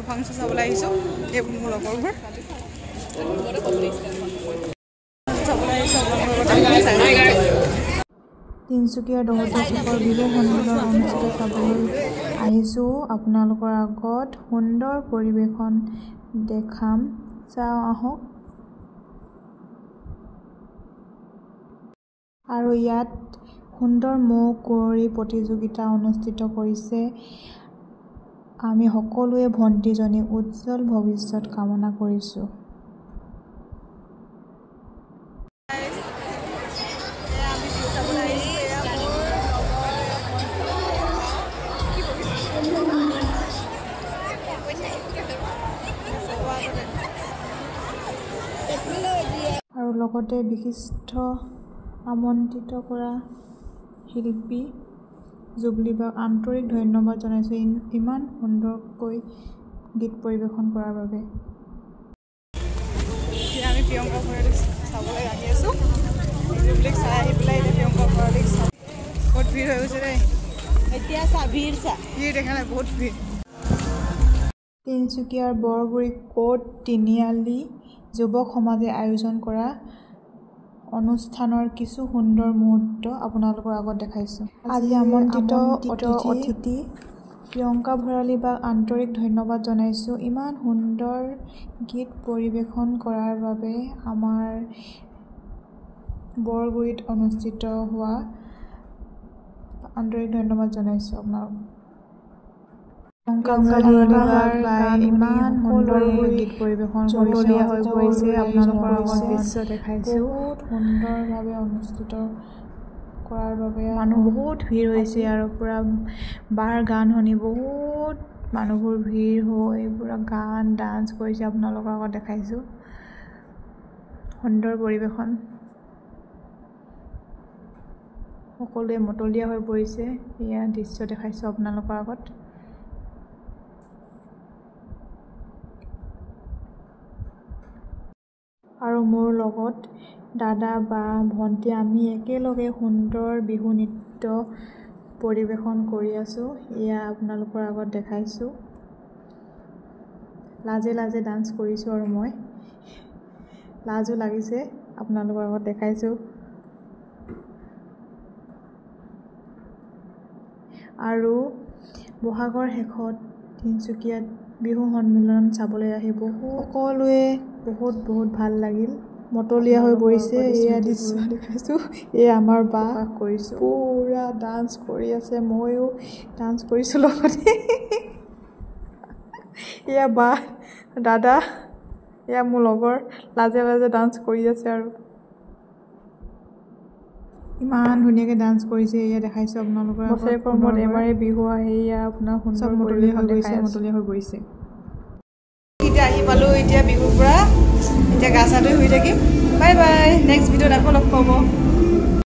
Bihu function চাবলৈ আহিছোঁ। এইবোৰ মোৰ লগৰবোৰ চাবলৈ আহিছোঁ, আপোনালোকৰ তিনিচুকীয়াৰ দহোটীয়া চুকৰ বিহু সন্মিলন অনুষ্ঠিত চাবলৈ আহিছোঁ। আপোনালোকৰ আগত সুন্দৰ পৰিৱেশন দেখাম, চাওঁ আহক। আৰু ইয়াত সুন্দৰ মৌ কুঁৱৰী প্ৰতিযোগিতা অনুষ্ঠিত কৰিছে। আমি সকলোৱে ভণ্টিজনীক উজ্জ্বল ভৱিষ্যত কামনা কৰিছোঁ। আমি বিহু চাবলৈ আহিছোঁ। এয়া মোৰ লগৰ কি বকিছে? আৰু লগতে বিশিষ্ট আমন্ত্ৰিত কৰা শিল্পী জুবলি বাক আন্তৰিক ধন্যবাদ জনাইছোঁ ইমান সুন্দৰকৈ গীত পৰিৱেশন কৰাৰ বাবে। এতিয়া আমি প্ৰিয়ংকা ভৰালীক চাবলৈ আহি আছোঁ। জুবলিক চাই আহি পেলাই এতিয়া প্ৰিয়ংকা ভৰালীক চাওঁ। বহুত ভিৰ হৈ গৈছে দেই। এতিয়া চা, ভিৰ চা। ভিৰ দেখা নাই, বহুত ভিৰ। তিনিচুকীয়াৰ বৰগুৰি কোৰ্ট তিনিআলি যুৱক সমাজে আয়োজন কৰা অনুষ্ঠানৰ কিছু সুন্দৰ মুহূৰ্ত আপোনালোকৰ আগত দেখাইছোঁ। আজি আমন্ত্ৰিত অতিথি প্ৰিয়ংকা ভৰালী বাক আন্তৰিক ধন্যবাদ জনাইছোঁ ইমান সুন্দৰ গীত পৰিৱেশন কৰাৰ বাবে। আমাৰ বৰগুৰিত অনুষ্ঠিত হোৱা আন্তৰিক ধন্যবাদ জনাইছোঁ আপোনালোক। প্ৰিয়ংকা ভৰালী বাৰ গান ইমান সুন্দৰ গীত পৰিৱেশন কৰিছে, হৈ পৰিছে। আপোনালোকৰ আগত দৃশ্য দেখাইছোঁ। বহুত সুন্দৰভাৱে অনুষ্ঠিত কৰাৰ বাবে মানুহ বহুত ভিৰ হৈছে আৰু পূৰা বাৰ গান শুনি বহুত মানুহবোৰ ভিৰ হৈ পূৰা গান ডান্স কৰিছে। আপোনালোকৰ আগত দেখাইছোঁ সুন্দৰ পৰিৱেশন। সকলোৱে মতলীয়া হৈ পৰিছে। এয়া দৃশ্য দেখাইছোঁ আপোনালোকৰ আগত। আৰু মোৰ লগত দাদা, বা, ভণ্টি আমি একেলগে সুন্দৰ বিহু নৃত্য পৰিৱেশন কৰি আছোঁ। এয়া আপোনালোকৰ আগত দেখাইছোঁ। লাজে লাজে ডান্স কৰিছোঁ আৰু মই লাজো লাগিছে, আপোনালোকৰ আগত দেখাইছোঁ। আৰু বহাগৰ শেষত তিনিচুকীয়াত বিহু সন্মিলন চাবলৈ আহি বহু সকলোৱে বহুত বহুত ভাল লাগিল, মতলীয়া হৈ পৰিছে। এয়া দৃশ্য দেখাইছোঁ। এয়া আমাৰ বা কৰিছোঁ, পূৰা ডান্স কৰি আছে, ময়ো ডান্স কৰিছোঁ লগতে। এয়া বা, দাদা, এয়া মোৰ লগৰ, লাজে লাজে ডান্স কৰি আছে আৰু ইমান ধুনীয়াকৈ ডান্স কৰিছে। এয়া দেখাইছোঁ আপোনালোকৰ। বছৰেকৰ মূৰত এবাৰেই বিহু আহে। এয়া আপোনাৰ সুন্দৰ মতলীয়া হৈ গৈছে, মতলীয়া হৈ পৰিছে। এতিয়া আহি পালোঁ এতিয়া বিহুৰ পৰা, এতিয়া গা চা ধুই শুই থাকিম। বাই বাই, নেক্সট ভিডিঅ'ত আকৌ লগ পাব।